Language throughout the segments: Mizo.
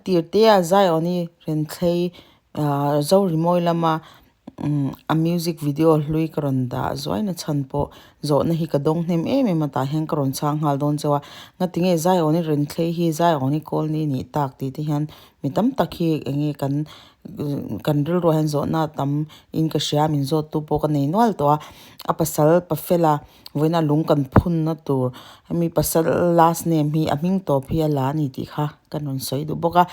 tir te a Zion-i Renthlei ahh Zorimawi lama umm a music video hlui ka rawn dah zuai na chhan pawh zawhna hi ka dawng hnem em em a tah hian ka rawn chhang nghal dawn chauh a ngatinge Zion-i Renthlei hi Zion-i Colney nih tak tih te hian mi tam tak hi eng nge kan kan rilruah hian zawhna a tam in ka hria min zawt tu pawh ka nei nual tawh a a pasal pa fela vawiina lung kan phunna tur hemi pasal last name hi a hming tawp hi a la a ni tih kha kan rawn sawi duh bawk a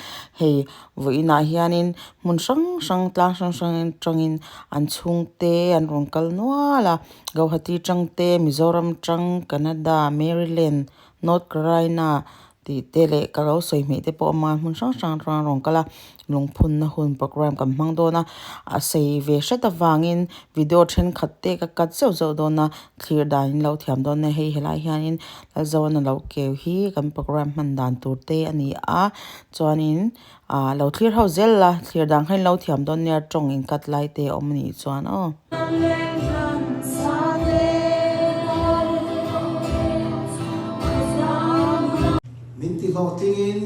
hei vawiinah hianin hmun hrang hrang tlang hrang hrang atangin an chhungte an rawn kal nual a Guwahati atang te Mizoram atang Canada Maryland North Carolina tih te leh ka lo sawi hmeh te pawh a awm a hmun hrang hrang atanga rawn kal a lungphunna hun programme kan hmang dawn a a sei ve hret avangin video thenkhat te ka cut zeuh zeuh dawn a thlir dan in lo thiam dawn a hei helai hianin Lalzawna lo keu hi kan programme hman dan tur te a ni a chuanin ah lo thlir ho zel la thlir dan kha in lo thiam dawn nia tawng in cut lai te a awm a nih chuan aw. Min ti hlawhtlingin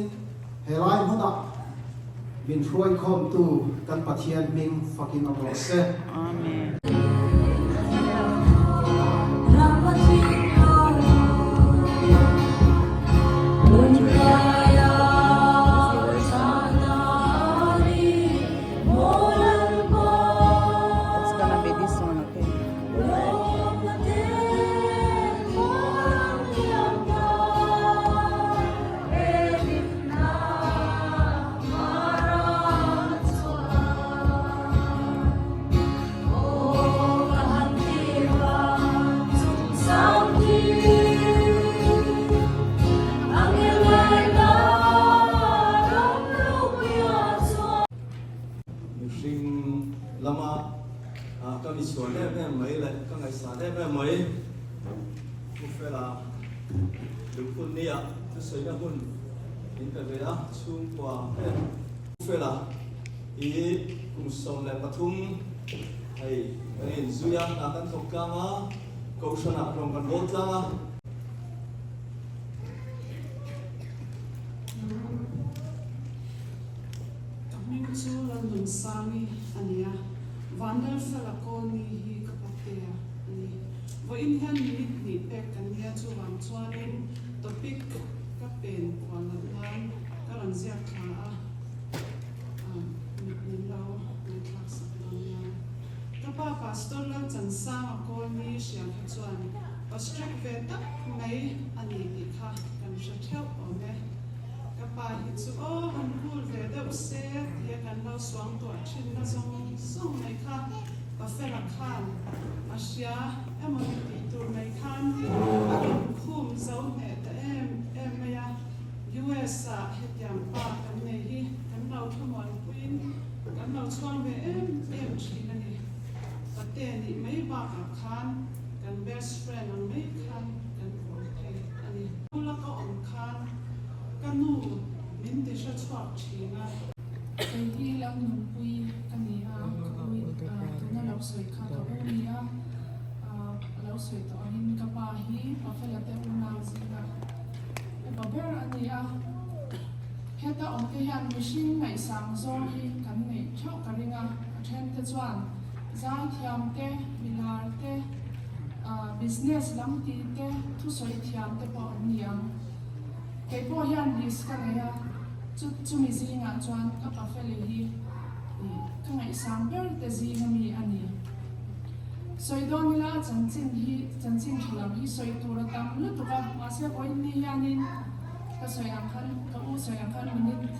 helai hmunah min hruaikhawmtu kan Pathian hming fakin awm rawh se. Amen. It's gonna be this one, okay? Mihring lama ka mi chhuan em em mai leh ka ngaihsan em em mai Pu Fela lungphun nia thusawina hun min pe ve a chhungkua em Pu Fela i kum 13 hei kan inzui a, hna kan thawk tlang a, Kohhranah rawng kan bawl tlang a. Ka hming chu Lalnunsangi a ni a, Vanlalfela Colney hi ka patea a ni. Vawiin hian minute hnih pek kan nia chuvang chuanin topic ka pen kual loh nan ka rawn ziak thla a. Mit min lo ngaihthlak sak dawn nia. Ka pa Pastor Lalchansanga Kawlni hria kha chuan pa strict ve tak mai a ni tih kha kan hre theuh awm e. Ka pa hi chu aw han cool ve deuh se tia kan lo suang tuah thin na zawng zawng mai kha pa fela khan a hria emaw ni tih tur mai khan a rawn khum zo hneh ta em em mai a. US ah hetiang pa kan nei hi kan lo thlamuanpuiin kan lo chhuang ve em em thin a ni. Pate nih mai bakah khan kan best friend ang mai khan kan awm thei a ni. Bula ka awm khan ka nu min ti hre chhuak thin a. Kei hi Lalnunpui ka ni a, ka ui tuna lo sawi kha ka u ni a, a lo sawi tawh angin ka pa hi Pafela te unau zinga Upa ber a ni a, heta awmte hian mihring ngaihsang zawng hi kan neih theuh ka ring a, a thente chuan zaithiam te, milar te, business lam ti te, thusawi thiam te pawh an ni ang. Kei pawh hian list ka nei a, chu chumi zingah chuan ka pafeli hi ka ngaihsang ber te zing ami a ni. Sawi dawn ila a chanchin hi chanchin tha lam hi sawi tur a tam lutuk a, mahse vawiin ni hianin ka sawi ang khan ka u sawi ang khan minute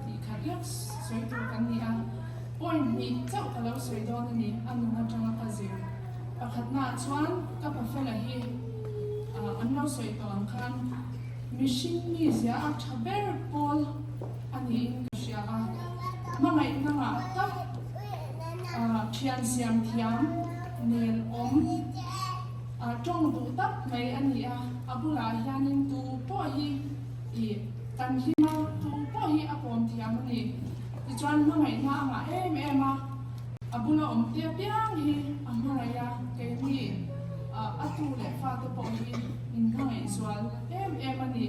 tih khat lek sawi tur kan ni a, point hnih chauh ka lo sawi dawn a ni, a nun atanga ka zir. Pakhatnaah chuan ka pafela hi an lo sawi tawh ang khan mihring mizia a tha ber pawl a niin ka hria a, hmangaihna ngah tak. Thian siam thiam nel awm tawng duh tak mai a ni a, a bulah hianin tu pawh hi ih kan hlim a, tu pawh hi a kawm thiam a ni. Tichuan hmangaihna a ngah em em a, a bula awm te apiang hi a hmangaih a, keini a tu leh fate pawh hi min hmangaih zual em em a ni.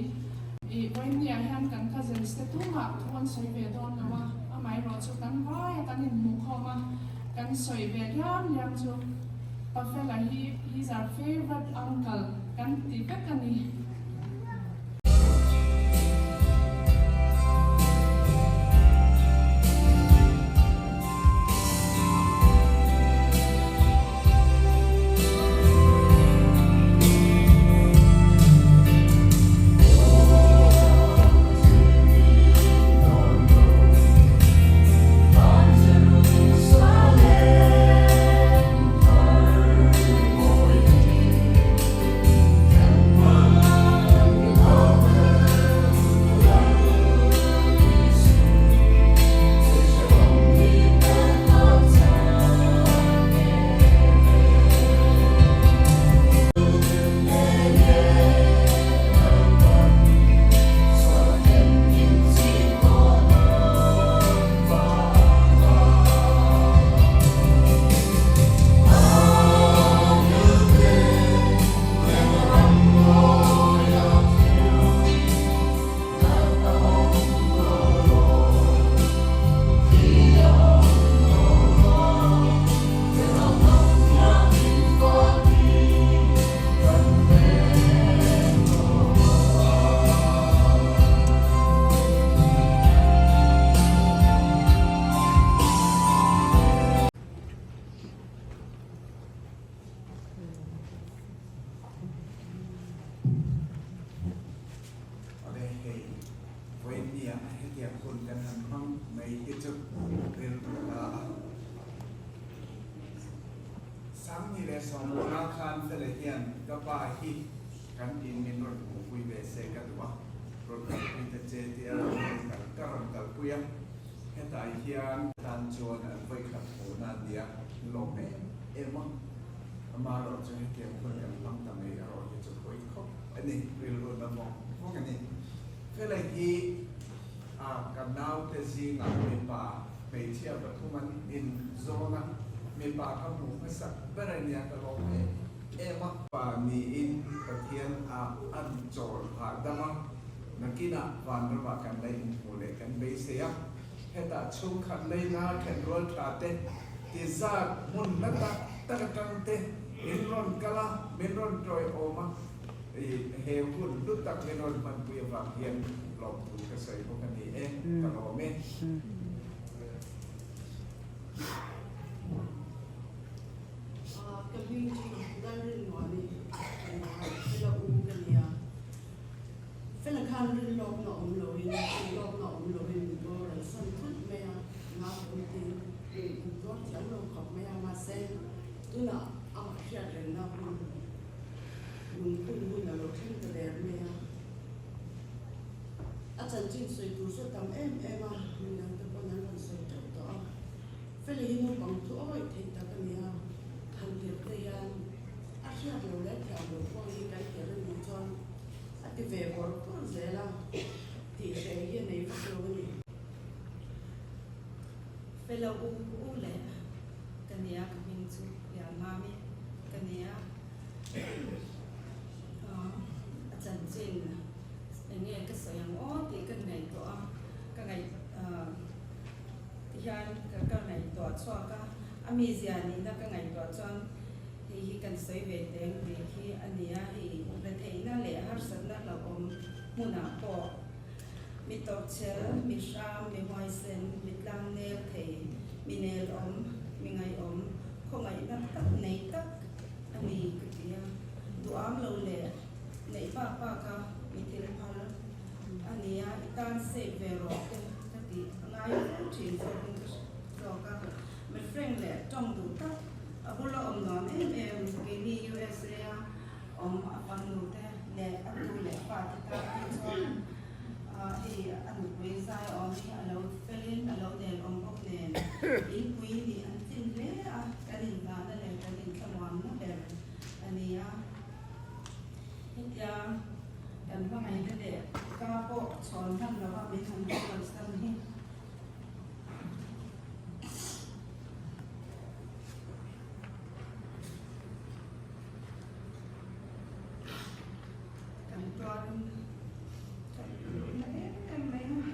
Ih vawinia hian kan cousins te tumah thu an sawi ve dawn lo a, amaherawhchu kan vaia kan inhmuhkhawm a, kan sawi ve liam liam chu Pafela hi he's our favourite uncle kan ti vek a ni. Awle hei vawiinnia hetiang hun kan han hmang mai hi chu rilru a la a. Sangni leh Sawmkuna khan fele hian ka pa hi kan in min rawn hmuhpui ve se ka duh a, rawn kalpui ta che tia rawn kal ka rawn kalpui a, hetah hian tan chuan an vawikhat hmuhna a nia lawm em em a. Amaherawh chu hetiang hun kan hmang ta mai erawh hi chu pawi khawp a ni, rilru na vawng vawng a ni. Fela hi a ka naute zingah mipa hmeichhia pathum an inzawn a, mipa ka hmuh hmasak ber a nia ka lawm em em a. Pa niin Pathian a an chawl hahdam a, nakinah vanramah kan la inhmuh leh kan beisei a, hetah chhungkhat leina thenrual tha te Ti zat hmun hla tak tak atang te min rawn kal a, min rawn tawiawm a, i he hun hlu tak min rawn hmanpui avang hian lawmthu ka sawi bawk a ni e, ka lawm e. Ka hming chu Lalrinmuani ka ni a, Fela u ka ni a. Fela khan rinlawkna awm loin, rinlawkna awm loin min boral san thut mai a, naupang tin an tuar thiam lo khawp mai a, mahse tunah amah hriat rengna hun lungphun hun a lo thleng ta der mai a. A chanchin sawi tur chu a tam em em a, midangte pawn an rawn sawi teuh tawh a. Fela hi naupang thu awih theih tak a ni a, han tirh te hian a hriat lo leh thiam lo pawh hi kan tirh a nih chuan a ti ve bawrh bawrh zel a, tih hreh hi a nei vak lo a ni. Fellow u u leh ka nia ka hming chu Lianmami ka nia a chanchin eng nge ka sawi ang aw tih ka ngaihtuah a ka ngaih tihian ka ngaihtuah chhuak a a mizia nihna ka ngaihtuah chuan Hei hi kan sawi ve teng tih hi a ni a, hei retheihna leh harsatna hlauhawm hmunah pawh mi tawrhchel, mi hram, mi huaisen, mi tlangnel thei, mi nelawm, mi ngaihawm, khawngaihna tak nei tak a ni ka ti a. Duham lo leh neih bak baka mi thil phal a ni a, i tan save ve rawh te ka tih a ngai fo thin zawkin ka hre zawk a. Mi frank leh tawng duh tak A bula awm nuam em em keini USA a awm a fanu te leh a tu leh fa te tan hi chuan hei a nupui zai awm hi a lo felin a lo nel awm bawk nen inpui nih an tlin hle a, kan inhlahna leh kan inthlamuanna ber a ni a. Hetia kan hmangaihna leh ka pawh chhawn hman lova min han kalsan hi. Kan tuarin kan luhna em em mai a.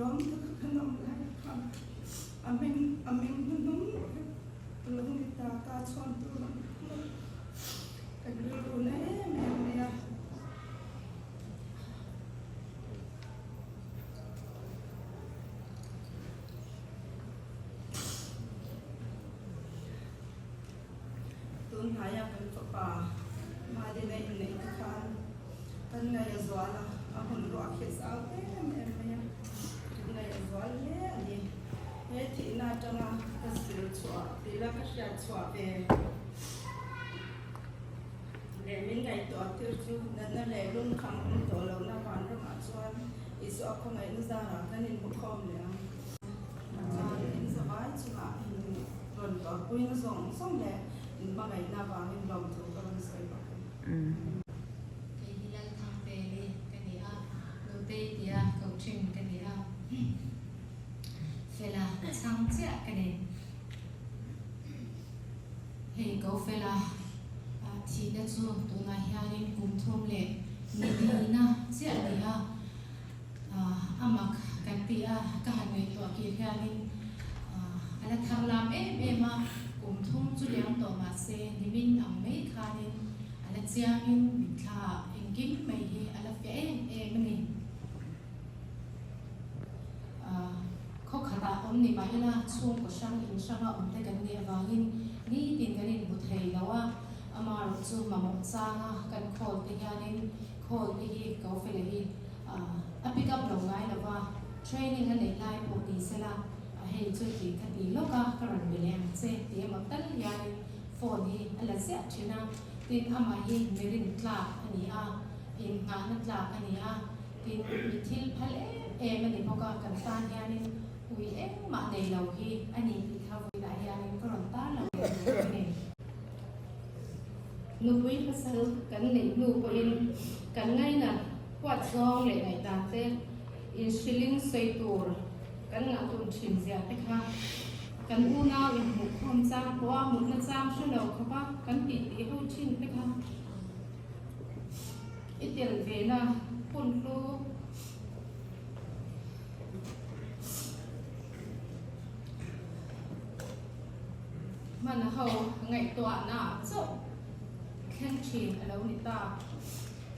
Lawm taka kan awm lai khan a meng a meng hnuhnung ber a lo ni ta ka chhuan tur ang kha kan rilru na em em mai a. Tunhnaia kan fapa Madina inneih te khan kan ngaih a zual a, a hun ruah khi a zau em em mai a, kan ngaih a zual hle a ni. He thihna atanga ka zir chhuah tila ka hriat chhuah ve leh min ngaihtuah tir chu natna leh lungkham awm tawh lohna vanramah chuan Isua khawngaihna zarah kan inhmukhawm leh ang. Chuan in zavai chungah in rawn tawrhpuina zawng zawng leh in hmangaihna avangin lawmthu ka rawn sawi bawk a ni. Kei hi Lalthangpeli ka ni a, Nutei tia ko thin ka ni a, Fela chhang chiah ka ni. Hei ko Fela thihna chu tunah hianin kum thum leh ni lina chiah a ni a. A mak kan ti a, ka han ngaihtuah kir hianin a la thar lam em em a, kum thum chu liam tawh mah se nimin ang mai khanin a la chiangin mitthla engkim mai hi a la fiah em em a ni. Khaw khatah awm ni mah ila chhungkaw hrang in hranga awm te kan nih avangin nitin kan inhmu thei lo a, amaherawhchu chu mamawh changa kan khawl te hianin Call te hi ko fela hi a pick up lo ngai lo va, training a neih lai pawh ni sela hei chu ti ka ti lawk a, ka rawn be leh ang che ti emaw tal hianin phone hi a la ziah thin a, tin amah hi mirin tlak a ni a, innghahna tlak a ni a, tin mi thil phal em em a ni bawk a, kan tan hianin ui engmah nei lo hi a ni tih kha vawiinah hianin ka rawn tar lo leh duh a ni. Nupui pasal kan neih hnu pawhin kan ngaina huat zawng leh ngaihdan te inhrilhin sawi tur kan ngah tun thin zia te kha kan unau inhmuhkhawm chang pawha mutna chang hre lo khawpa kan tih tih ho thin te kha i tel ve na hun hlu Hman ho ngaihtuahna chauh thleng thin a lo ni ta.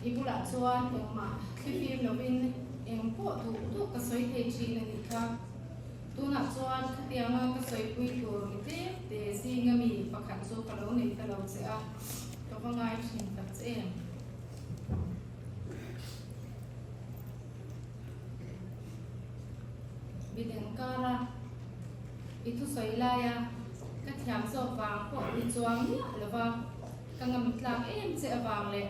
I bulah chuan engmah thlifim lovin eng pawh duh duh ka sawi thei thin a nih kha. Tunah chuan khatianga ka sawipui tur mi tlem te zinga mi pakhat chu ka lo nei ta lo che a, ka va ngai thin tak che em. Midang kara i thusawi laia ka thiam zawk vang pawh ni chuang miah lova ka ngam tlak em che avang leh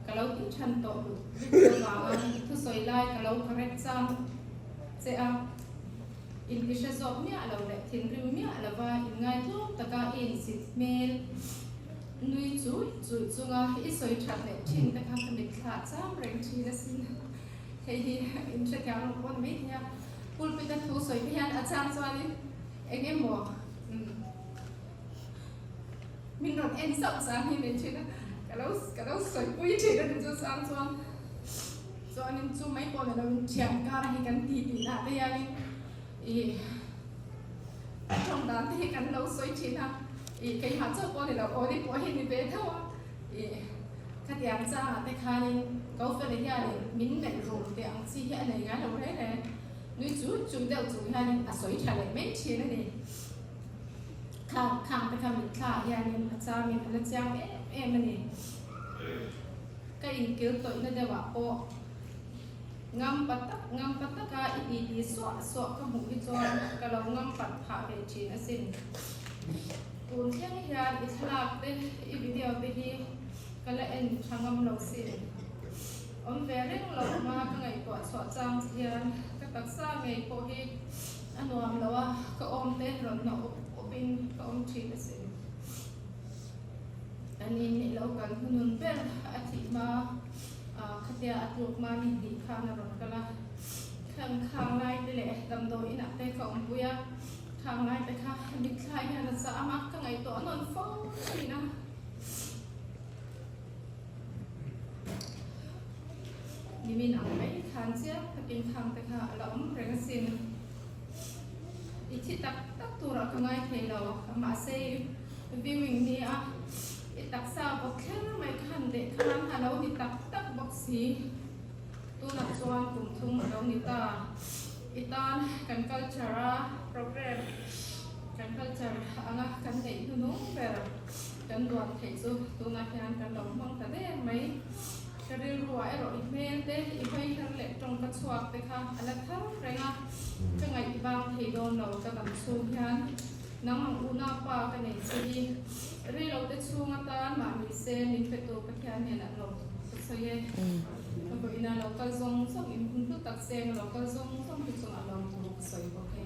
ka lo tih than tawh lutuk avanga i thusawi lai ka lo correct chang che a, inti hre zawk miah lo leh thinrim miah lova inngai tlawm taka i insit hmel nui chuih chuih chunga i sawi that leh thin te kha ka mitthla cham reng thin asin. Hei hi in hrethiam lo pawh ni mai thei a, pulpit a thu sawi te hian a chang chuanin eng emaw min rawn en zauh chang hi nei thin a, ka lo ka lo sawipui thin a ni chu chang chuan chuanin chu mai pawh ni loin thian kar hi kan ti tih lah te hianin ih a tawng dan te hi kan lo sawi thin a, ih keimah chauh pawh ni lo aw ni pawh hi ni ve tho a. Ih, khatiang changah te khanin Kofele hianin min melh rum teh ang chi hi a nei ngai lo reng reng. Nui chu chu deuh chung hianin a sawi tha leh mai thin a ni. Khang khang te kha mitthlaah hianin a chamin a la chiang em em a ni. Ka inkil tawihna deuhah pawh ngam pa tak ngam pa taka i ti ti suah suah ka hmuh hi chuan ka lo ngam pat phah ve thin asin. Tun thleng hian i thlalak te, i video te hi ka la en tha ngam lo sin. Awm ve reng lo hma ka ngaihtuah chhuah chang che hian ka taksa ngei pawh hi a nuam lo a, ka awm te rawn hnawh up up in ka awm thin asin. An in i lo kal hunun ber a thih hma khatia a tluk hma ni hnih khan a rawn kal a, khang khang lai te leh damdawi inah te ka awmpui a. Khang lai te kha mitthla hian a cham a, ka ngaihtuah nawn fo thin a. Nimin ang mai khan. khan chiang takin khang te kha a la awm reng asin. I thi tak tak turah ka ngai thei lo, mahse i viewing nia i taksa bawk kher mai khan leh khan a lo ni tak tak bawk si. Tunah chuan kum thum a lo ni ta. I tan kan culture a program kan culture anga kan neih hnunung ber kan duan theih chu tunah hian kan lo hmang ta der mai. Ka rilruah erawh i hmel te, i hawiher leh tawngka chhuak te kha a la thar reng a, ka ngaih vang thei dawn lo ka dam chhung hian nang ang unaupa ka nei che hi rei lo te chhung atan mahni se min petu Pathian hnenah lo ka sawi e. Ka vawiin a lo kal zawng zawng in hun hlu tak seng a lo kal zawng zawng te chungah lawmthu ka sawi bawk e.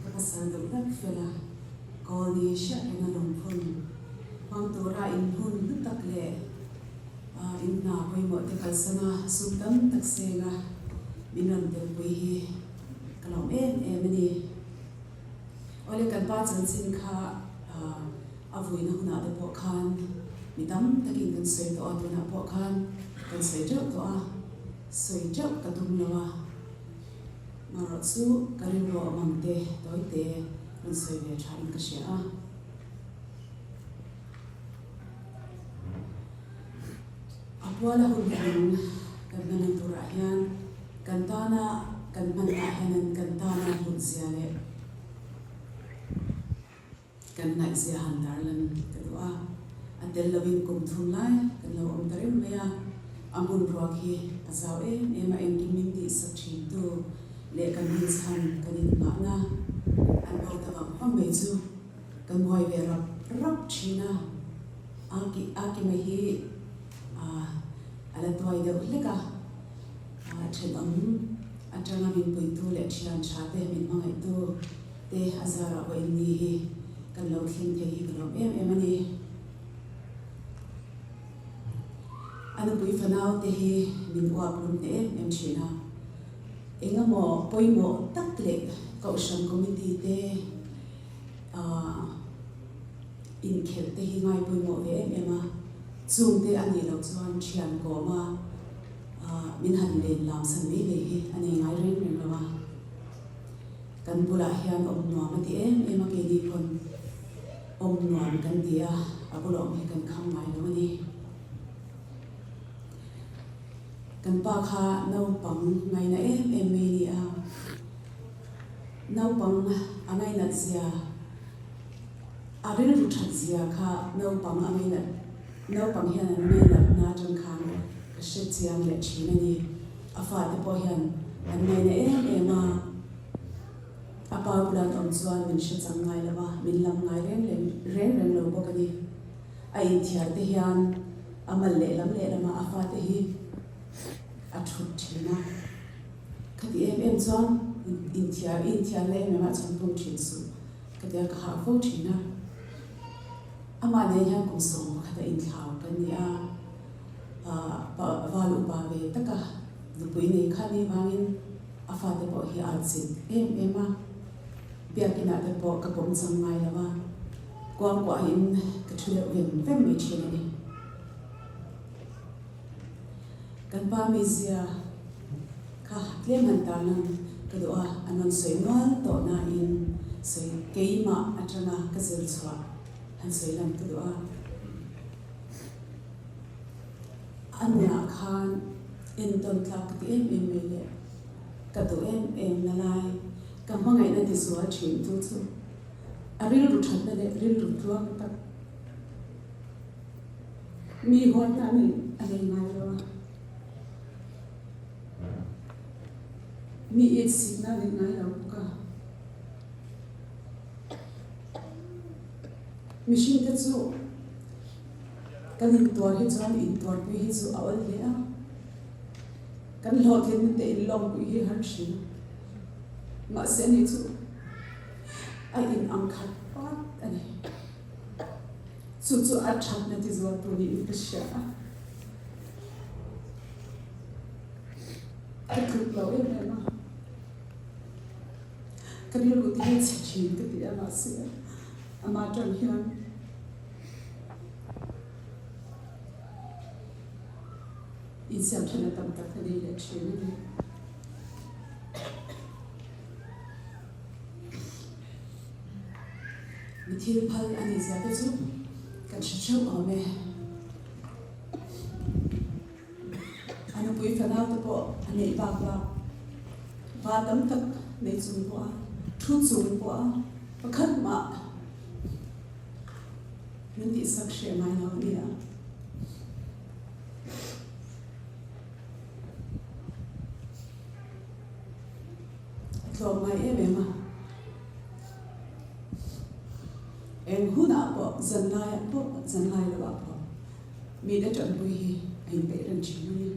Ka pasal deuh vek fel a, kawl ni hriat renga lungphun hmang tura inhmun hlu tak leh in hna pawimawh te kalsan a sum tam tak seng a min rawn telpui hi ka lawm em em a ni. Awle kan pa chanchin kha a vuina hunah te pawh khan mi tam takin kan sawi tawh a, tunah pawh khan kan sawi teuh tawh a, sawi teuh ka tum lo a. Marawh chu ka rilru awm ang te tawi te rawn sawi ve tha in ka hria a. A puala hun hmang kan hman turah hian kan tana kan hmanna hianin kan tana hlut zia leh Kan ngaihzia han tarlan ka duh a, a tel lovin kum thum lai kan lo awm ta reng mai a, a hmun ruak hi a zau em em a, engkim min tihsak thin tu leh kan rinchhan kan inhmahna an bo ta vang vang mai chu kan buai ve rap rap thin a, a ki a ki mai hi a la tuai deuh hlek a, thenawm atanga min puitu leh thian tha te min hmangaihtu Te a zarah pawh in ni hi kan lo thleng thei hi ka lawm em em a ni. A nupui fanau te hi min uap lum hneh em em thin a, eng emaw pawimawh tak leh kohhran committee te ah inkhelh te hi ngai pawimawh ve em em a, chung te a nih loh chuan thian kawm a ah min han len lam san mai mai hi a nei ngai reng reng lo a. Kan bulah hian awm nuam a ti em em a, keini pawn awm nuam kan ti a, a bula awm hi kan kham ngai lo a ni. Kan pa kha naupang ngaina em em mai a ni a, naupang a ngainat zia, a rilru that zia kha naupang a ngainat, naupang hian an ngainat na atang khan ka hre chiang leh thin a ni. A fate pawh hian an ngaina em em a, a pa bula an awm chuan min hre chang ngai lo a, min lam ngai reng reng reng reng lo bawk a ni. A inthiar te hian a mal lehlam lehlamah a fate hi a thut thin a, khati em em chuan inthiar i inthiar na em em ah chuan pum thin suh ka tia ka hah fo thin a. Amah nen hian kum 11 a inthlau kan ni a. Val upa ve taka nupui nei kha ni vangin a fate pawh hi a chik em em a, biakinah te pawh ka pawm chang ngai lo a. Kuangkuahin ka thu deuh vem vem mai thin a ni. Kan pa mizia kha tlem han tarlan ka duh a, an rawn sawi nual tawh nain sawi keimah atanga ka zir chhuah han sawi lan ka duh a. A nunah khan entawn tlak ka ti em em mai le, ka duh em em na lai ka hmangaihna ti zual thin tu chu a rilru thatna leh rilru tluang tak mi huatna a nei a nei ngai lo a, mi itsikna a nei ngai lo bawk a. Mihringte chu kan intuar hi chuan intuarpui hi chu a awl hle a, kan hlawhtlinna te inlawmpui hi har thin a, mahse ani chu a in ang khat pat a ni. Chu chu a thatna ti zualtu niin ka hria a. Ka tluk lo em em a. Ka rilru te hi a chhe thin ka ti a mahse ama tan hian insiam thena tam tak ka nei leh thin a ni. Mi thil phal a nih zia te chu kan hre theuh awm e. A nupui fanau te pawh a neih bak bak va tam tak nei chung pawh a, thu chung pawh a pakhat mah min tihsak hreh ngai lo a ni a. A tlawm ngai em em a. Eng hunah pawh zanlaiah pawh zanlai lohah pawh mite tanpui hi a inpeih reng thin a ni.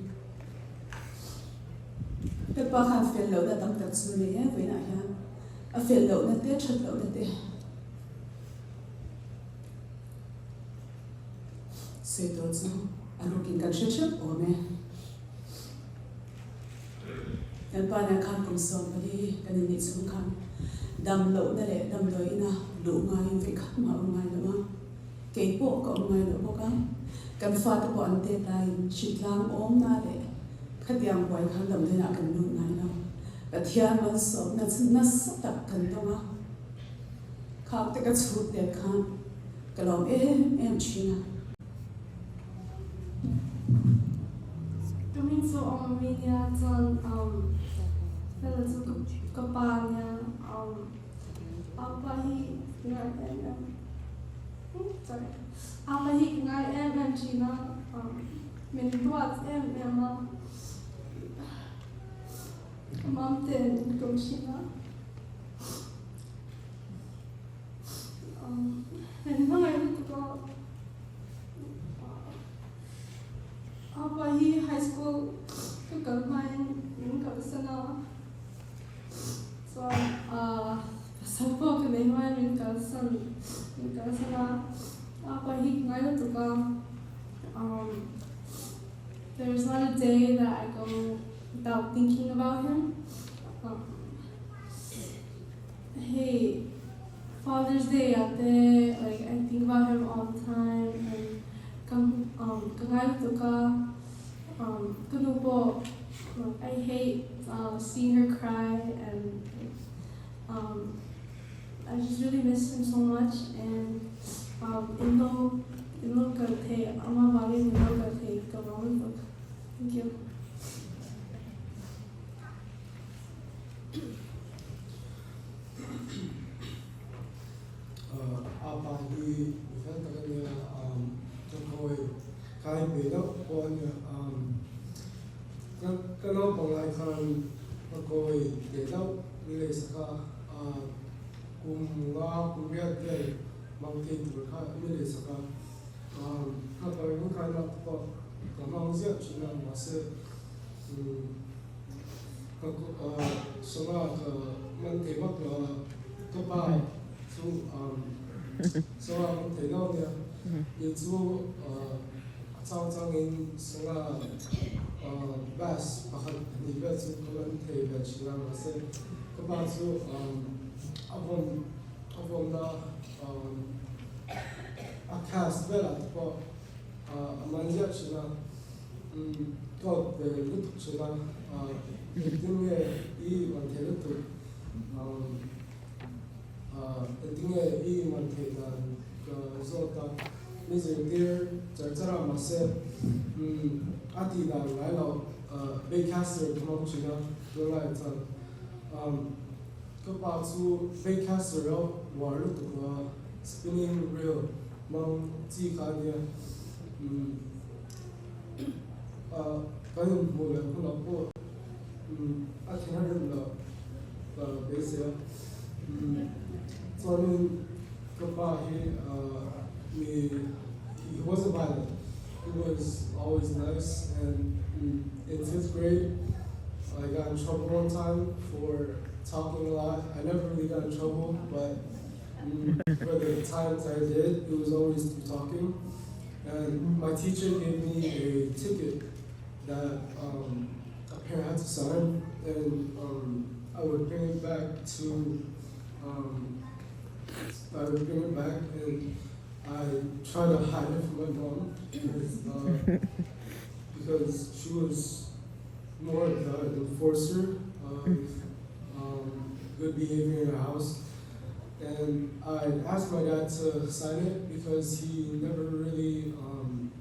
Pepa khan fel lohna tam tak chu nei e vawiinah hian a fel lohna te that lohna te sawi tur chu a rukin kan hre theuh awm e. Kan pa nen khan kum 14 kan inneih chhung khan dam lohna leh damdawi ina luh ngaiin vei khat mah a awm ngai lo a, kei pawh ka awm ngai lo bawk a, kan fate pawh an tet laiin hritlang awmna leh khatiang buai khan damdawi inah kan lut ngai lo. Pathian malsawmna chu nasa tak kan dawng a, khak te ka chhut let khan ka lawm em em thin a. Ka min chu awm a mi nia chuan hela chu ka pa nia apa hi ngai em em sorry apa hi ka ngai em em thin a min duat em em a mam te min ko thin a. Min hmangaih lutuk a, apa hi high school ka kal hmain min kalsan a, chuan pasal pawh ka nei hmain min kalsan min kalsan a, apa hi ka ngai lutuk a, there is not a day that I go without thinking about him. Hei Father's Day ah te like I think about him all the time and ka um ka ngai lutuk a um ka nu pawh I hate seeing her cry and um I just really miss him so much and um in lo in lo kal thei amah vangin in lo kal thei ka vang lutuk thank you. Apa hi mi fel tak a nia, ka khawi kai ve deuh pawh a nia. Ka naupang lai khan ka khawi ve deuh ni leh sak a, kum nga kum riat vel hmang thei tur kha ni leh sak a. Ka khawi hmang kai lak te pawh ka hmang ziah thin a, mahse Ka sanga ka man thei vak lo a, ka pa chu sanga man thei lo ania, ni chu a chang changin sanga bus pakhat hnih vel chu ka man thei ve thin a, mahse ka pa chu a vawm a vawmna. a cast velah te pawh a man ziah thin a, ka awt ve lutuk thin a, engtin nge i man thei lutuk, engtin nge i man theih dan ka zawt a, mi zirtir char char a mahse a tih dan ngai lo baitcaster ka hmang thin a tunlai chuan ka pa chu baitcaster a uar lutuk a. Spinning reel hmang chi kha a nia. Umm ah kan inhmuh leh hunah pawh umm a thin a rem loh ka beisei a. Umm chuanin ka pa hi ah mi he wasn't violent, he was always nice and in fifth grade I got in trouble one time for talking a lot. I never really got in trouble but For the times I did, it was always through talking. And my teacher gave me a ticket that um, a parent had to sign, and um, I would bring it back to, um, I would bring it back, and I tried to hide it from my mom because, uh, because she was more the enforcer of um, good behavior in the house. And I asked my dad to sign it because he never really um,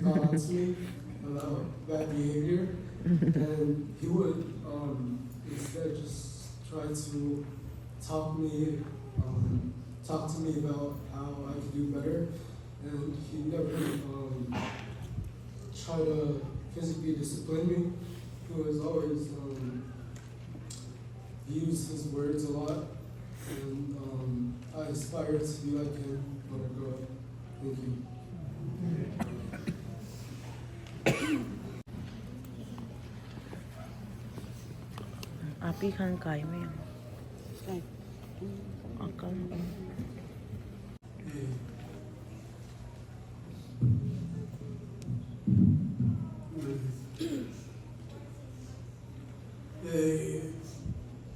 got on to me about bad behavior. And he would um, instead just try to talk me, um, talk to me about how I could do better. And he never um, tried to physically discipline me. He was always um, he used his words a lot, and um, I aspire to be like him when I grow up. Thank you. Api khan kai mai ang. A kal ang.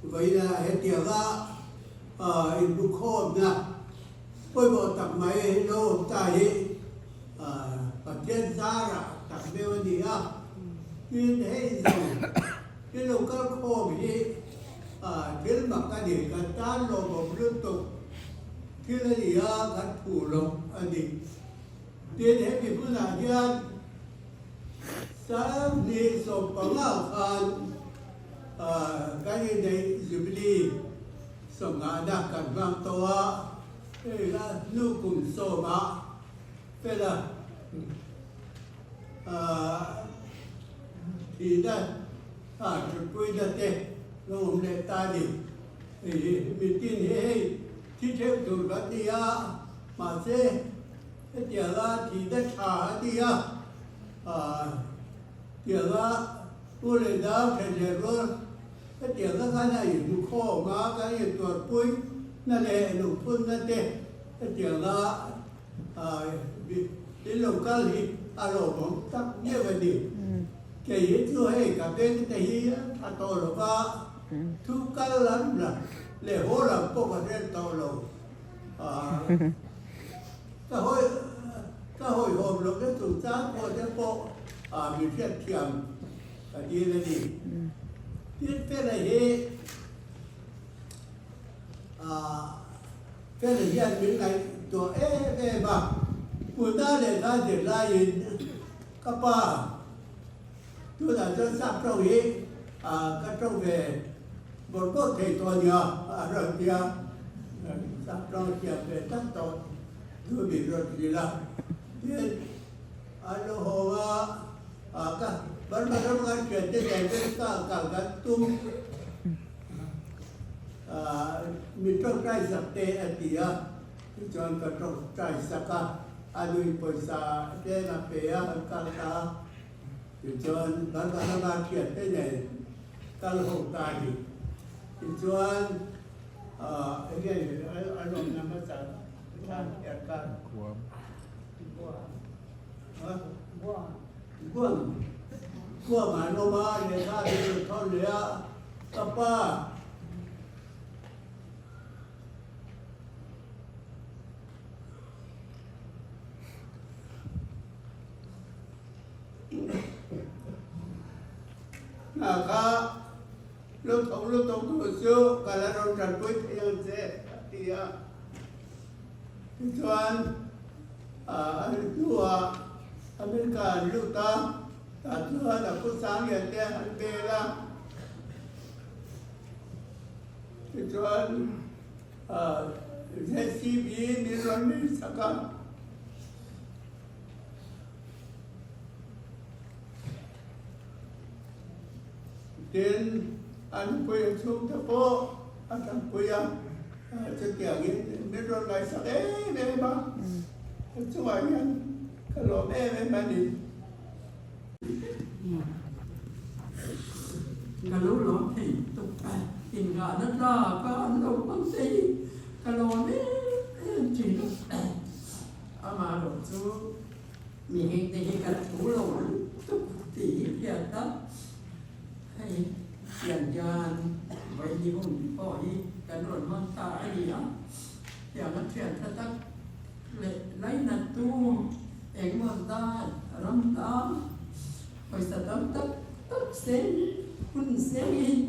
Vawiina hetianga inbukhawmna pawimawh tak mai lo awm ta hi Pathian zarah tak deuh a ni a. Tin, hei zawng hi lo kalkhawm hi thil mak a ni, kan tan lawmawm lutuk thil a ni a, kan phu loh a ni. Tin, hemi hunah hian Sanghnih 15 khan kan inneih Jubilee sawmngahna kan hmang tawh a, hei a hnu kum sawmah fela thihna thutpuina te lo awm leh ta a ni. Hei hi mitin hi hei thi theuh tur kan ni a, mahse hetianga thihna tha a ni a. Tianga u leh nau then leh rual hetianga khan a inhmu khawm a, kan intuarpui na leh lungphunna te hetianga in lo kal hi a lawmawm tak ngeuh a ni. Kei hi chu hei ka beng te hi a tha tawh lo va, thu kal lam leh haw lam pawh ka hriat tawh lo. Ka hawi ka hawihawm loh na chungchang pawh te pawh min hriatthiam ka dil a ni. Tin, Fela hi Fela hian min ngaihtuah em em a, hmuna leh hla zir laiin ka pa tunah chuan sap tawng hi ka tawng ve bawrh bawrh thei tawh a nia a rawn ti a, sap tawng a thiam ve tak tawh. Chu min rawn hrilh a, tin an lo haw a, ah ka Burma ram kan thian te nen vek ka kal kan tum ah min tawngtai sak te a ti a, tichuan ka tawngtai sak a, a nui pawisa tlem a pe a kan kal ta a, tichuan Burma rama thian te nen kal ho ta a ni, tichuan ah enge an awmna hmasa. Hna kha lo thawk lutuk tur chu ka la rawn tanpui thei ang che, a ti a. Tichuan, a hnuah America an lut a, tah chuan a pu Sanglian te an bel a. Tichuan, JCB min rawn leisak a. Tin, a nupui a chhungte pawh a tanpui a, chutiangin min rawn ngaihsak em em a, a chungah hian ka lawm em em a ni. Ka lo lawm thei tuk a, inngahna tlak a an lo hmang thei ka lawm em em thin a. Amaherawh chu mihringte hi kan thu lo lutuk tih hi hriat a, hei tiang hian vaini hun pawh hi kan rawn hmang ta a ni a, tiang a thian tha tak leh lainattu engemaw zat ram tan pawisa tam tak tak seng hun sengin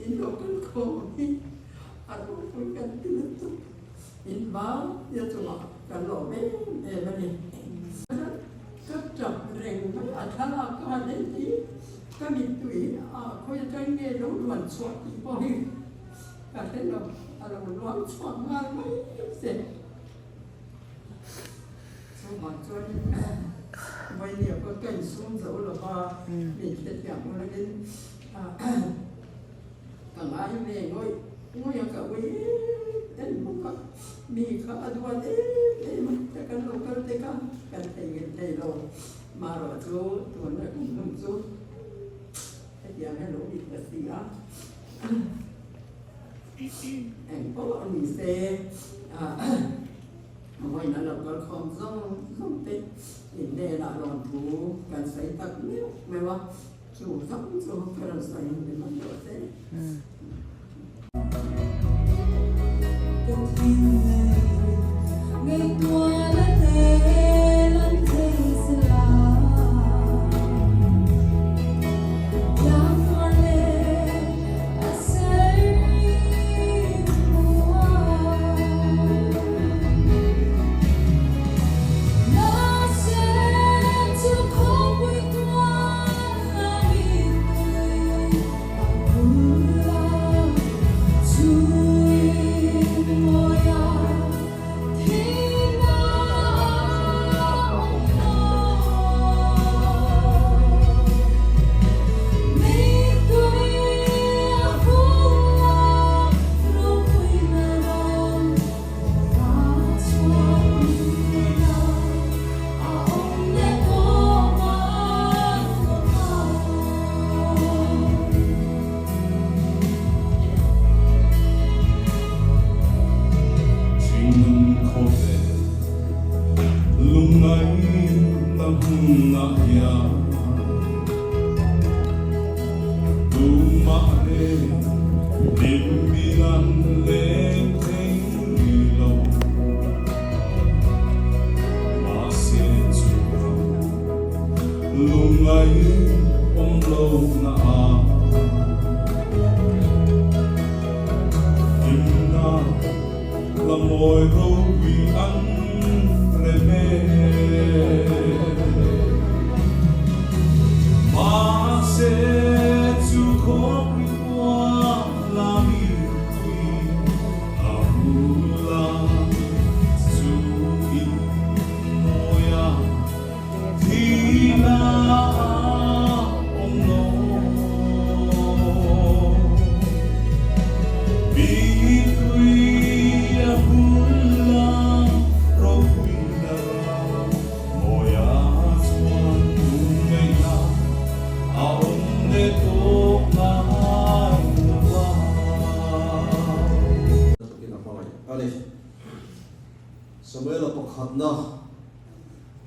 in lo kal khawm hi a ropui kan ti lutuk. In vang tia chungah kan lawm em em a ni. Ka tap reng mai a, thlalak ka han en hi ka mittui a khawi atang nge lo luan chhuah tih pawh hi ka hre lo, a lo luang chhuak nghal mai che. Chuvang chuan Vainia pawh ka insum zo lo va, min hrethiam ulangin Ka ngai ve ngawih ngawih a, ka ui em em bawk a, mi kha a duat em em a, ka kan lo kal tek a, kan thei nghet thei lo, marawh chu tuna kan hun chu hetiang hi a lo ni ta si a, eng pawh a ni se vawiin an lo kal khawm zawng zawng te inhnenah lawmthu kan sawi tak meuh meuh a. Chu zawng chu ka rawn sawi ni mai lo se. Samuela pakhatna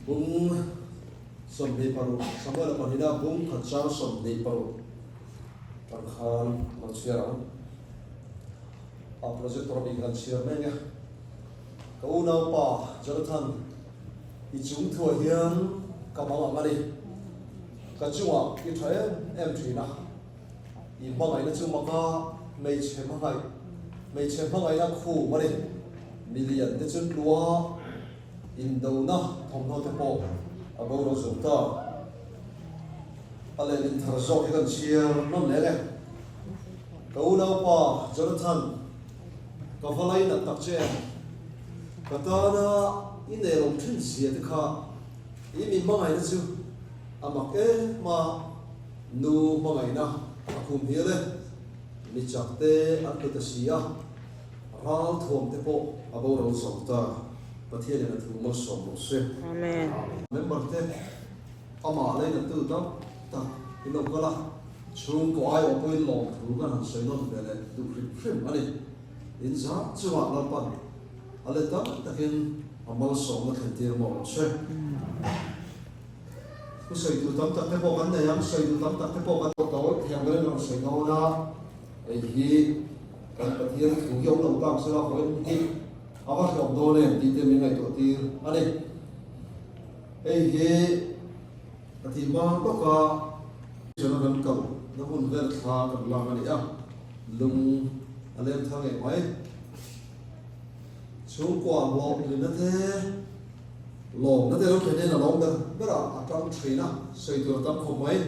bung 26, Samuela pahnihna bung khat chang 26 kan khan lo chhiar ang. A projector ami kan chhiar mek e. Ka unaupa Jonathan, i chung thuah hian ka mang ang a ni. Ka chungah i tha em em thin a. I hmangaihna chu maka hmeichhe hmangaih, hmeichhe hmangaihna khum a ni. Milian te chu tlua indona thawmhnaw te pawh a boral zo ta. A lehlin thar zawk hi kan chhiar nawn leh e. Ka unaupa Jonathan, ka va lainat tak che em? Ka tana i nelawm thin zia te kha i mi hmangaihna chu a mak em a, nu hmangaihna a khum hial e. Mi chak te an tlu ta si a. Ral thuam te pawh a boral zo ta, Pathian in a thu malsawm rawh se. Amen. Member te amah leinatu tam tak in lo kal a, chhungkaw aiawh pawhin lawmthu kan han sawi nawn ve leh duh hrim hrim a ni. In zah chungah Lalpan a let tam takin a malsawmna thlentir mawh rawh se. Thu sawitu tam tak te pawh kan nei ang, sawitu tam tak te pawh kan. Tawi thiang berin rawn sawi dawn a, hei hi kan Pathian thu hi awm lo tak sela vawiin hi a va hlawm dawn em tih te min ngaihtuah tir a ni. Hei hi ka tih hma lawka chana kan kal na hun vel thla kan lak a ni a, lung a leng thar ngei mai. Chhungkua hlawhtlina te, lawmna te lo thlen hian a lawm ber ber a, a tang thin a, sawi tur a tam khawp mai.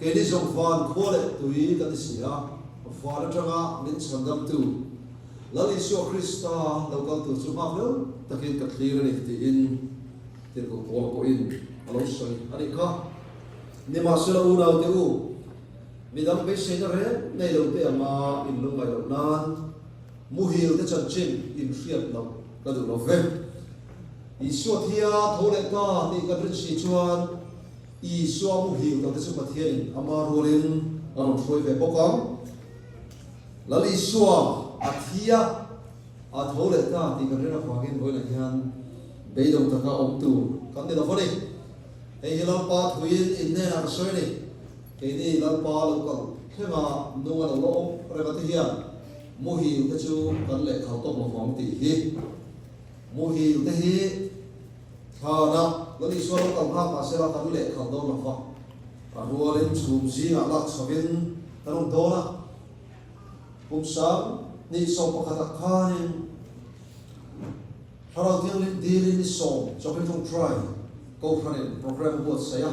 Keini zawng van khua leh tui kan ni si a, van atanga min chhandamtu Lal Isua Krista lo kal tur chu nghak hleuh takin ka thlir a ni tiin Tirhkoh Paula pawhin a lo sawi a nih kha. Nimahsela unaute u, midang beiseina reng nei lo te anga inlungngaih loh nan, Muhil te chanchin in hriat loh ka duh lo ve. Isua thia tho leh ta tih kan rin si chuan Isua muhil tawh te chu Pathianin ama rualin a rawn hruai ve bawk ang. Lal Isua a thia a tho leh ta tih kan rin avangin vawiinah hian beidawng taka awm tur kan ni lo a ni. Hei hi Lalpa thuin innenah ka sawi a ni. Keini Lalpa lo kal thlenga nung a lo la awm reng a ti hian muhil te chu kan lehkhal tawk lo vang tih hi. Muhil te hi thlana Lal Isua lo kal nghak mah sela kan lehkhal dawn lo va, a rualin chhum zingah lak chhovin kan awm dawn a. Kum 2011ah khanin Thlarau Thianghlim dilin ni sawm chawhmeh tawngtai Kohhranin programme a buatsaih a.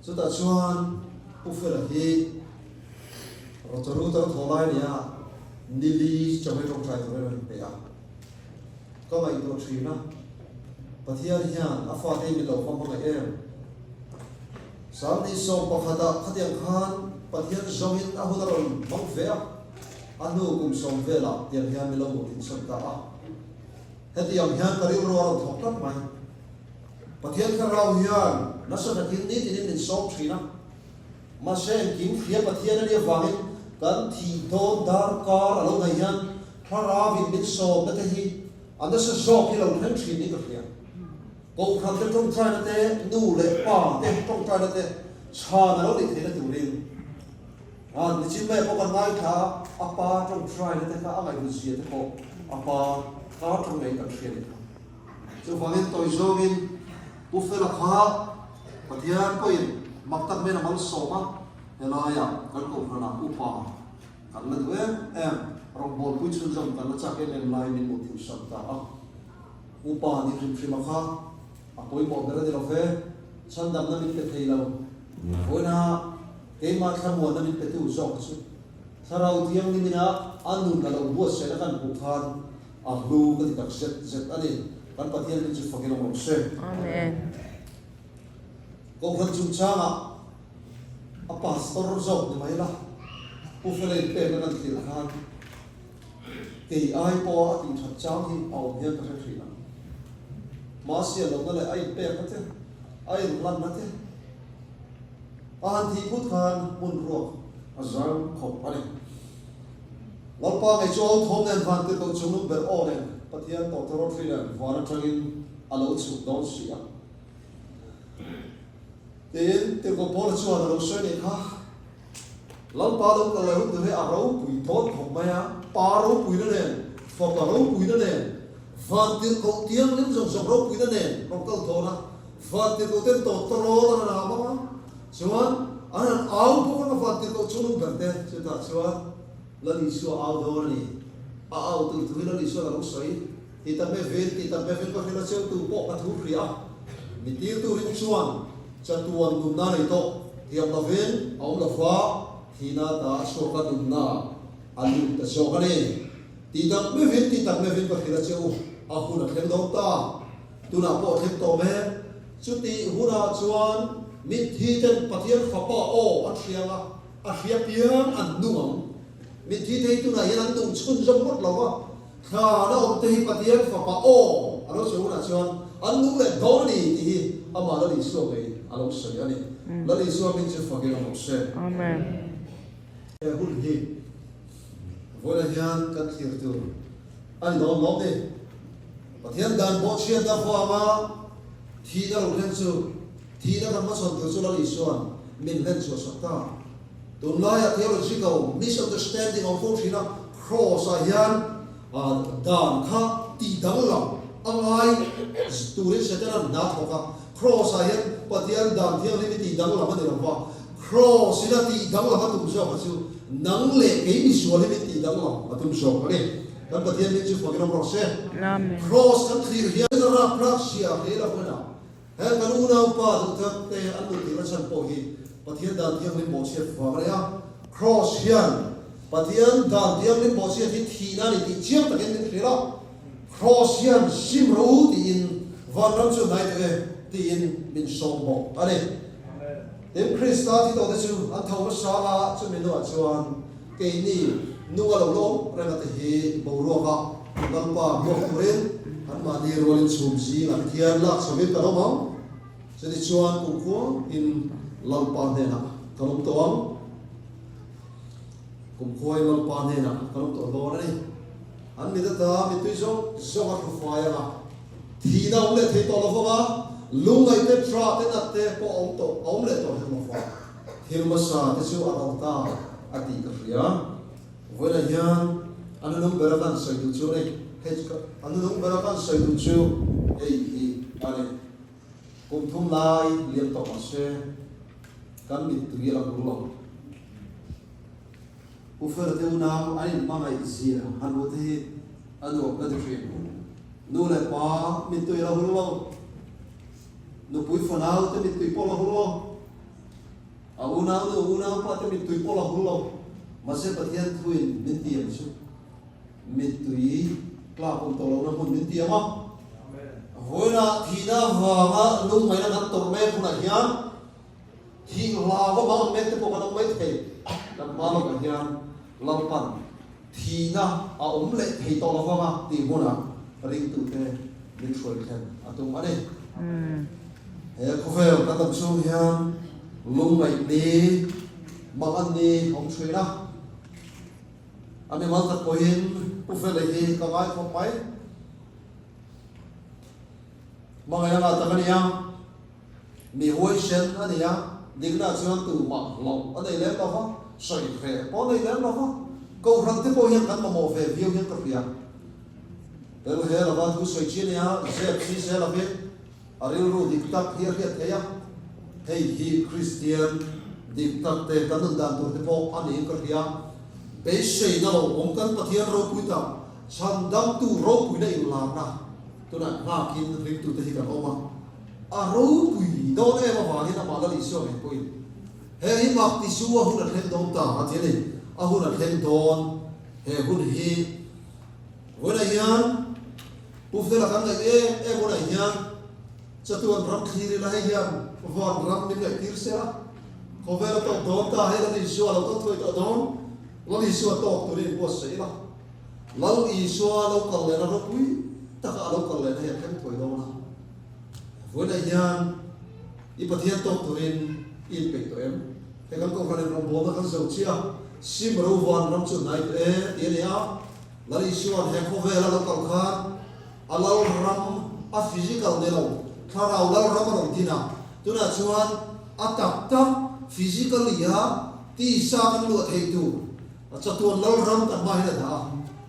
Chutah chuan Pu Fela hi Rotorua thaw lai nia nili chawhmeh tawngtai turin a rawn pe a. Ka ngaihtuah thin a, Pathian hian a fate hi min lo va hmangaih em? 2011ah khatiang khan Pathian zawngin a hun a rawn hmang ve a, a hnu kum sawm velah tiang hian min lo hmuh thinsawn ta a. Hetiang hian ka rilru a rawn thawk tlat mai. Pathian Thlarau hian nasa takin nitinin min sawm thin a, mahse engkim hria Pathian a nih avangin kan thih dawn darkar a lo ngaih hian Thlarauin min sawmna te hi a nasa zawk hi lo thleng thin niin ka hria. Kohhran te tawngtaina te, nu leh pa te tawngtaina te chhan a lo nih theihna turin a nichin mai pawh kan ngaithla a, a pa tawngtaina te kha a ngaihhlut zia te pawh a pa kha tawng ngei kan hria ni kha. Chuvangin tawi zawngin Pu Fela kha Pathian pawhin mak tak maiin a malsawm a, helaiah kan kohhranah upa kan la duh em em, rawngbawlpui chhunzawm kan la chak em em laiin min hmuh thilhram ta a. Upa nih hrim hrima kha a pawimawh ber a ni lo ve, chhandamna min pe thei lo, vawiina keimah thlamuanna min petu zawk chu Thlarau Thianghlimina a nun a lo buatsaihna kan hmuh khan A hlu ka ti tak zet zet a ni. Kan Pathian min chu fakin awm rawh se. Amen. Kohhran chungchangah a pastor zawk ni mai la, Pu Fela in pekna kan thlir khan kei ai pawha a tih that chang hi a awm hian ka hre thin ang. Mahse a lohna leh a inpekna te, a inhlanna te a han thih phut khan hmun ruak a zang khawp a ni. Lalpa ngei chu au thawm nen van tirhkoh chungnung ber aw nen Pathian tawhte rawthri nen van atangin a lo chhuk dawn si a. Tiin tirhkoh Paula chuan a lo sawi nih kha. Lalpa lo kal leh hun tur hi a ropui dawn khawp mai a, Pa ropuina nen, Fapa ropuina nen, van tirhkoh tianghlim zawng zawng ropuina nen rawn kal dawn a, van tirhkoh ten tawhte rawn a rawn ang a, chuan. An han au bawk anga vantirhkoh chungnung ber te chutah chuan Lal Isua au dawn a ni. A au tur thu hi Lal Isua'n a lo sawi. Ti tak me vin, ti tak me vin ka hrilh a cheu tu pawh ka thu hria a. Mi tir turin chuan chatuan nunna nei tawh thiam lovin a awm lo va, thihna ta a chhuak a nunna a lut ta zawk a ni. Ti tak me vin, ti tak me vin ka hrilh a cheu a hun a thleng dawn ta. Tunah pawh a thleng tawh mek. Chutih hunah chuan mitthi ten Pathian Fapa aw an hria ang a, a hria piang an nung ang. Mitthi thei tunah hian an nung chhunzawm ngawt lo va, thla na awm te hi Pathian Fapa aw a lo sawi hunah chuan an nung leh dawn a ni tih hi amah Lal Isua ngei a lo sawi a ni. Lal Isua min chu fakin a hmu se. Amen. He hun hi vawilah hian kan thlir tur a ni dawn lawm ni. Pathian dan bawhchhiatna vanga thihna lo thlen chu thihna kan hmachhawn tur chu Lal Isua'n min hlen chhuah sak ta. Tunlaiah theological misunderstanding awm fo thin a, Cross-ah hian dan kha tih danglam a ngai turin Setana'n hna thawk a, Cross-ah hian Pathian dan thianghlim hi tih danglam a ni lo va, Cross-in a tih danglam a tum zawk a chu nang leh kei misual hi min tih danglam a tum zawk a ni. Kan Pathian min chu fakin awm rawh se. Cross kan thlir hian a rapthlak sia hle lo hmun a. He kan unaupa duhtak te an luh tirna chhan pawh hi Pathian dan thianghlim bawhchhiat vang a ni a. Cross hian Pathian dan thianghlim bawhchhiat hi thihna a ni tih chiang takin min hrilh a. Cross hian sim ro u tiin vanram chu hnai tawh e tiin min sawm bawk a ni. Tin, Krista thi tawhte chu an tho hmasa a, chumi hnuah chuan keini nunga lo lawm renga te hi boruaka Lalpa hmuak turin anmahni rualin chhum zingah te khian lak chhovin kan awm ang. Chutichuan kumkhuain Lalpa hnenah kan awm tawh ang. Kumkhuain Lalpa hnenah kan awm tawh dawn a ni. An mit ata mittui zawng zawng a hru fai ang a, thihna a awm leh thei tawh lo vang a, lungngaih te, tha te, nat te pawh a awm tawh, a awm leh tawh hek lo vang. Thil hmasa te chu a rau ta a tih ka hria. Vawiinah hian a nunung bera kan sawi duh chu ni, hei chu a nunung bera kan sawi duh chu hei hi a ni. Kum thum lai liam tawh mah se, kan mittui a la hur lo. U Fela te unau an inhmangaih zia han hmuh te hi a nuam ka ti thin. Nu leh pa mittui a la hur lo. Nupui fanau te mittui pawh a la hur lo. A unau nu unau pa te mittui pawh a la hur lo. Mahse Pathian thuin min tiam chu mittui tlak awm tawh lohna hmun min tiam a. Vawiinah thihna avanga lungngaihna kan tawrh mek hunah hian Thih hla va bang mek te pawh kan awm mai thei. Kan hma lawkah hian Lalpan thihna a awm leh thei tawh lo vang a tih hmunah ringtute min hruai thlen a tum a ni. He khawvel kan dam chhung hian lungngaih ni, mang an ni awm thin a. A mimal tak pawhin Pu Fela hi ka ngai khawp mai. Hmangaih anga tak a nia. Mi huaisen a ni a, dikna chuan tumah hlauh a nei lem lo va, sawi hreh pawh a nei lem lo va. Kohhran te pawh hian kan mamawh ve viau hian ka hria. Tel he lova thu sawi chi a ni a, zep si se lovin a rilru dik tak hi a hriat theih a. Hei hi Kristian dik tak te kan nun dan tur te pawh a niin ka hria. Beiseina lo awm kan Pathian ropui tak, chhandamtu ropuina inlarna tunah nghakin ringtute hi kan awm a. A ropui dawn em avangin amah Lal Isua ngei pawhin he hi mak ti su a hun a thleng dawn ta a ti a ni. A hun a thleng dawn he hun hi vawiinah hian Pu Fela kan ngaih em em hunah hian chatuan ram thlir ila hei hian van ram min ngaihtir se la, khawvel a tawk dawn ta hei Lal Isua a lo kal thuai tawh dawn, Lal Isua tawk turin inbuatsaih ila. Lal Isua lo kal lehna ropui taka a lo kal lehna hi a thleng thuai dawn a. Vawiinah hian i Pathian tawk turin i inpeih tawh em? He kan Kohhranin rawngbawlna kan zo chiah a, sim ro van ram chu hnai tawh e tih a ni a. Lal Isua'n he khawvela lo kal khan a lal ram a physical ni lo, thlarau lal ram a rawn din a. Tunah chuan a tak tak physically a tisa kan luah theih tur chatuan lal ram kan hma hian a dah a.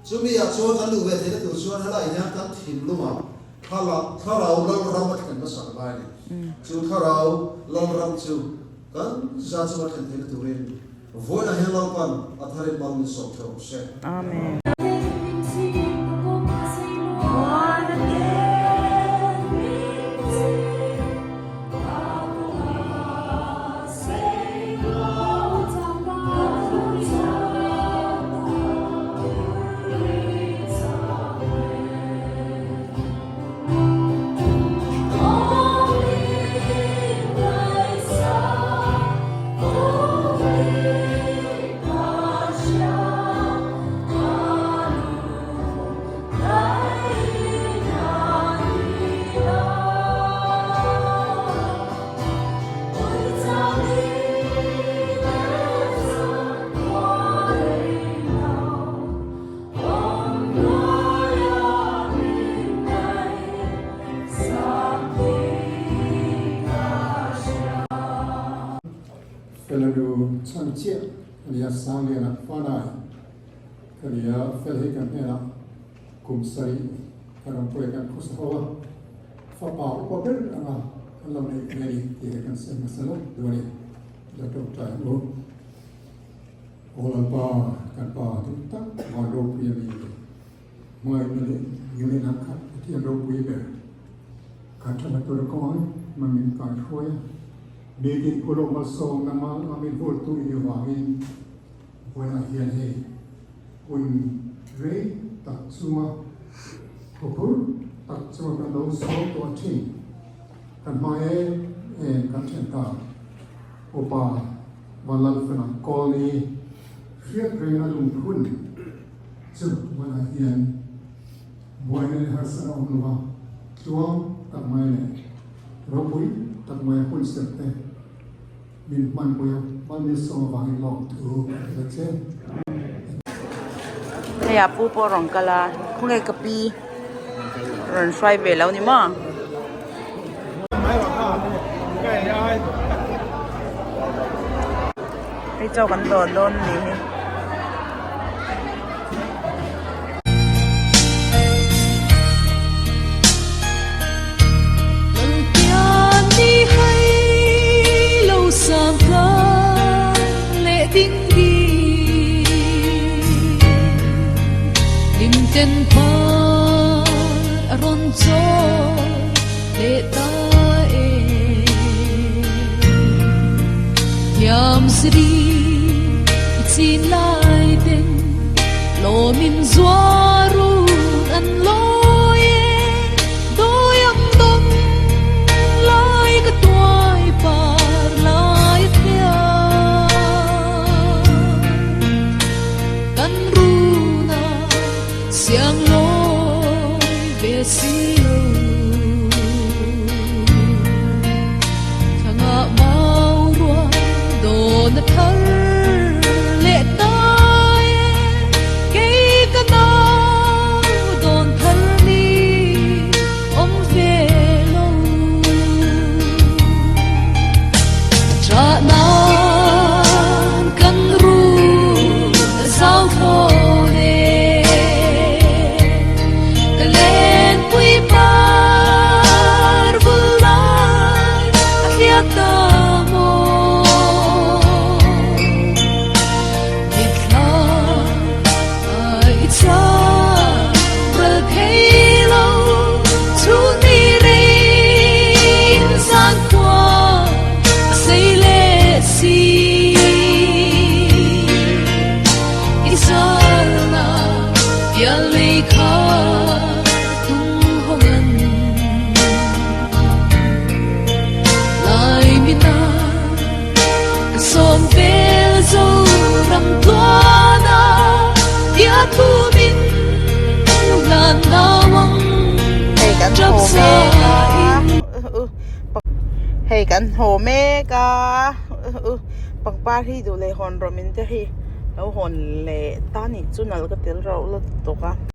Chumi ah chuan kan luh ve theihna tur chuan helaiah hian kan thinlungah Thlarau Lalram a thlen hmasak lai a ni. Chu Thlarau Lalram chu Kan za chunga thlen theihna turin vawiinah hian Lalpan a tharin mal min sawm theuh rawh se. Amen. Felanu chhan chiah a ni a, Sangliana Fanai ka ni a, fel hi kan hnenah kum sarih ka rawn pawih kan khawsa ho a, fapa upa ber anga kan lo neih nge ni tih hi kan sawi hmasa lawk duh a ni, la tawngtai ang u. Aw Lalpa, kan Pa duh tak van ropui a mi hmangaihna leh ngilehna khat Pathian ropui ber kan tha hla tur a kawng ang man min kai hruai a, nitin phu lawk malsawmna mal a min hurtu i ni vangin vawiinah hian hei hun rei tak chunga huphur tak chunga kan lo sawi tawh thin kan hma em em kan then ta. Upa Vanlalfela Kawlni hriat reng a lungphun chu hmanah hian buaina leh harsatna a awm lo va, tluang tak mai leh ropui tak mai a hun serh te min hmanpui a, Malmisawm avangin lawmthu ka hrilh a che. Hei a pu pawh a rawn kal a, khawnge ka pi rawn hruai ve lo ni maw? Hei chaw kan dawn dawn a nih hi. Hei kan haw mek a hei kan haw mek a pangpar hi duh leh hawn rawh min te hi lo hawn leh ta nih chu nal ka tel rauh lutuk a.